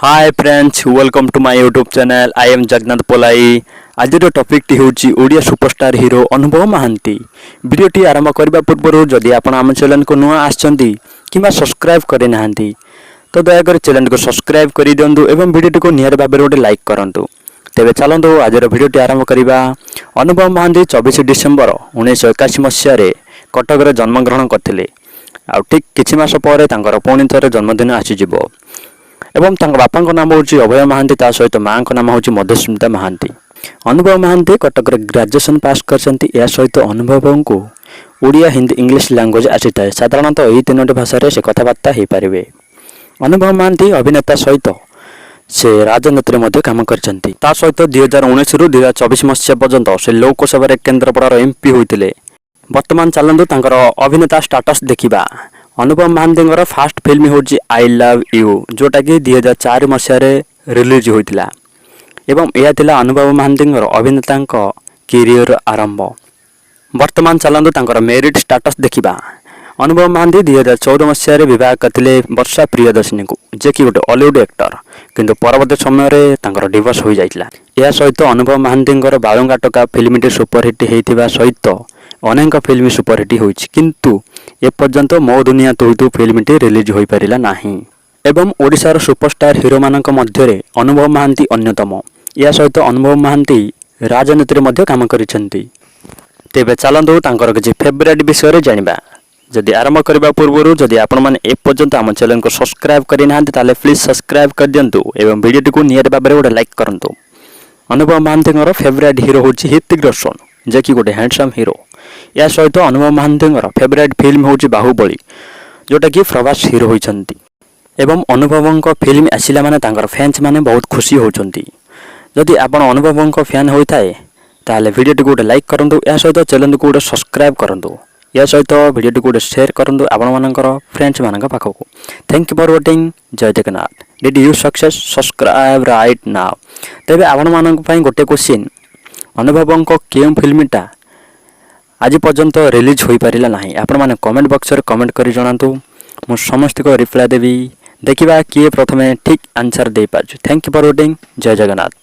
Hi friends, welcome to my YouTube channel. I am Jagannath Polai. ଆଜିର ଟପିକ୍ଟି ହେଉଛି Odia superstar hero Anubhav Mohanty. ଭିଡ଼ିଓଟି ଆରମ୍ଭ କରିବା ପୂର୍ବରୁ ଯଦି ଆପଣ ଆମ ଚ୍ୟାନେଲକୁ ନୂଆ ଆସିଛନ୍ତି କିମ୍ବା ସବସ୍କ୍ରାଇବ୍ କରିନାହାନ୍ତି, ତ ଦୟାକରି ଚ୍ୟାନେଲକୁ ସବସ୍କ୍ରାଇବ୍ କରିଦିଅନ୍ତୁ ଏବଂ ଭିଡ଼ିଓଟିକୁ ନିହାତି ଭାବରେ ଗୋଟେ ଲାଇକ୍ କରନ୍ତୁ। ତେବେ ଚାଲନ୍ତୁ, ଆଜିର ଭିଡ଼ିଓଟି ଆରମ୍ଭ କରିବା। ଅନୁଭବ ମହାନ୍ତି 24 ଡିସେମ୍ବର 1981 ମସିହାରେ କଟକରେ ଜନ୍ମଗ୍ରହଣ କରିଥିଲେ। ଆଉ ଠିକ୍ କିଛି ମାସ ପରେ ତାଙ୍କର ପୁଣି ଥରେ ଜନ୍ମଦିନ ଆସିଯିବ। ଏବଂ ତାଙ୍କ ବାପାଙ୍କ ନାମ ହେଉଛି ଅଭୟ ମହାନ୍ତି, ତା ସହିତ ମାଆଙ୍କ ନାମ ହେଉଛି ମଧୁସ୍ମିତା ମହାନ୍ତି। ଅନୁଭବ ମହାନ୍ତି କଟକରେ ଗ୍ରାଜୁଏସନ୍ ପାସ୍ କରିଛନ୍ତି। ଏହା ସହିତ ଅନୁଭବଙ୍କୁ ଓଡ଼ିଆ, ହିନ୍ଦୀ, ଇଂଲିଶ ଲାଙ୍ଗୁଏଜ୍ ଆସିଥାଏ। ସାଧାରଣତଃ ଏହି ତିନୋଟି ଭାଷାରେ ସେ କଥାବାର୍ତ୍ତା ହୋଇପାରିବେ। ଅନୁଭବ ମହାନ୍ତି ଅଭିନେତା ସହିତ ସେ ରାଜନୀତିରେ ମଧ୍ୟ କାମ କରିଛନ୍ତି। ତା ସହିତ 2019ରୁ 2024 ମସିହା ପର୍ଯ୍ୟନ୍ତ ସେ ଲୋକସଭାରେ କେନ୍ଦ୍ରାପଡ଼ାର ଏମ୍ପି ହୋଇଥିଲେ। ବର୍ତ୍ତମାନ ଚାଲନ୍ତୁ, ତାଙ୍କର ଅଭିନେତା ଷ୍ଟାଟସ୍ ଦେଖିବା। ଅନୁଭବ ମହାନ୍ତିଙ୍କର ଫାଷ୍ଟ ଫିଲ୍ମ ହେଉଛି I love you, ଯେଉଁଟାକି 2004 ମସିହାରେ ରିଲିଜ୍ ହୋଇଥିଲା ଏବଂ ଏହା ଥିଲା ଅନୁଭବ ମହାନ୍ତିଙ୍କର ଅଭିନେତାଙ୍କ କ୍ୟାରିୟର ଆରମ୍ଭ। ବର୍ତ୍ତମାନ ଚାଲନ୍ତୁ, ତାଙ୍କର ମ୍ୟାରିଡ୍ ଷ୍ଟାଟସ୍ ଦେଖିବା। ଅନୁଭବ ମହାନ୍ତି 2014 ମସିହାରେ ବିବାହ କରିଥିଲେ ବର୍ଷା ପ୍ରିୟଦର୍ଶିନୀଙ୍କୁ, ଯିଏକି ଗୋଟେ ଅଲିଉଡ୍ ଆକ୍ଟର। କିନ୍ତୁ ପରବର୍ତ୍ତୀ ସମୟରେ ତାଙ୍କର ଡିଭୋର୍ସ ହୋଇଯାଇଥିଲା। ଏହା ସହିତ ଅନୁଭବ ମହାନ୍ତିଙ୍କର ବାଳୁଙ୍ଗା ଟୋକା ଫିଲ୍ମଟି ସୁପରହିଟ୍ ହେଇଥିବା ସହିତ ଅନେକ ଫିଲ୍ମ ସୁପରହିଟ୍ ହୋଇଛି। କିନ୍ତୁ ଏପର୍ଯ୍ୟନ୍ତ ମୋ ଦୁନିଆ ତୁ ତୁ ଫିଲ୍ମଟି ରିଲିଜ୍ ହୋଇପାରିଲା ନାହିଁ। ଏବଂ ଓଡ଼ିଶାର ସୁପରଷ୍ଟାର ହିରୋମାନଙ୍କ ମଧ୍ୟରେ ଅନୁଭବ ମହାନ୍ତି ଅନ୍ୟତମ। ଏହା ସହିତ ଅନୁଭବ ମହାନ୍ତି ରାଜନୀତିରେ ମଧ୍ୟ କାମ କରିଛନ୍ତି। ତେବେ ଚାଲନ୍ତୁ, ତାଙ୍କର କିଛି ଫେଭରାଇଟ୍ ବିଷୟରେ ଜାଣିବା। ଯଦି ଆରମ୍ଭ କରିବା ପୂର୍ବରୁ ଯଦି ଆପଣମାନେ ଏପର୍ଯ୍ୟନ୍ତ ଆମ ଚ୍ୟାନେଲକୁ ସବସ୍କ୍ରାଇବ୍ କରିନାହାନ୍ତି, ତାହେଲେ ପ୍ଲିଜ୍ ସବସ୍କ୍ରାଇବ୍ କରିଦିଅନ୍ତୁ ଏବଂ ଭିଡ଼ିଓଟିକୁ ନିହାତି ଭାବରେ ଗୋଟେ ଲାଇକ୍ କରନ୍ତୁ। ଅନୁଭବ ମହାନ୍ତିଙ୍କର ଫେଭରାଇଟ୍ ହିରୋ ହେଉଛି ହ୍ରିତିକ ରୋଶନ, ଯିଏକି ଗୋଟେ ହ୍ୟାଣ୍ଡସମ୍ ହିରୋ। ଏହା ସହିତ ଅନୁଭବ ମହାନ୍ତିଙ୍କର ଫେଭରାଇଟ୍ ଫିଲ୍ମ ହେଉଛି ବାହୁବଳୀ, ଯେଉଁଟାକି ପ୍ରଭାସ ହିରୋ ହୋଇଛନ୍ତି। ଏବଂ ଅନୁଭବଙ୍କ ଫିଲ୍ମ ଆସିଲା ମାନେ ତାଙ୍କର ଫ୍ୟାନ୍ସ ମାନେ ବହୁତ ଖୁସି ହେଉଛନ୍ତି। ଯଦି ଆପଣ ଅନୁଭବଙ୍କ ଫ୍ୟାନ୍ ହୋଇଥାଏ, ତାହେଲେ ଭିଡ଼ିଓଟିକୁ ଗୋଟେ ଲାଇକ୍ କରନ୍ତୁ। ଏହା ସହିତ ଚ୍ୟାନେଲକୁ ଗୋଟେ ସବସ୍କ୍ରାଇବ୍ କରନ୍ତୁ। ଏହା ସହିତ ଭିଡ଼ିଓଟିକୁ ଗୋଟେ ସେୟାର କରନ୍ତୁ ଆପଣମାନଙ୍କର ଫ୍ରେଣ୍ଡସ୍ମାନଙ୍କ ପାଖକୁ। Thank you for watching. Jay Jagannath. Did you success? Subscribe right now. ତେବେ ଆପଣମାନଙ୍କ ପାଇଁ ଗୋଟେ କୋଶ୍ଚିନ୍, ଅନୁଭବଙ୍କ କେଉଁ ଫିଲ୍ମଟା ଆଜି ପର୍ଯ୍ୟନ୍ତ ରିଲିଜ୍ ହୋଇପାରିଲା ନାହିଁ? ଆପଣମାନେ କମେଣ୍ଟ ବକ୍ସରେ କମେଣ୍ଟ କରି ଜଣାନ୍ତୁ। ମୁଁ ସମସ୍ତଙ୍କୁ ରିପ୍ଲାଏ ଦେବି। ଦେଖିବା କିଏ ପ୍ରଥମେ ଠିକ୍ ଆନ୍ସର୍ ଦେଇପାରୁଛି। Thank you for watching. Jay Jagannath.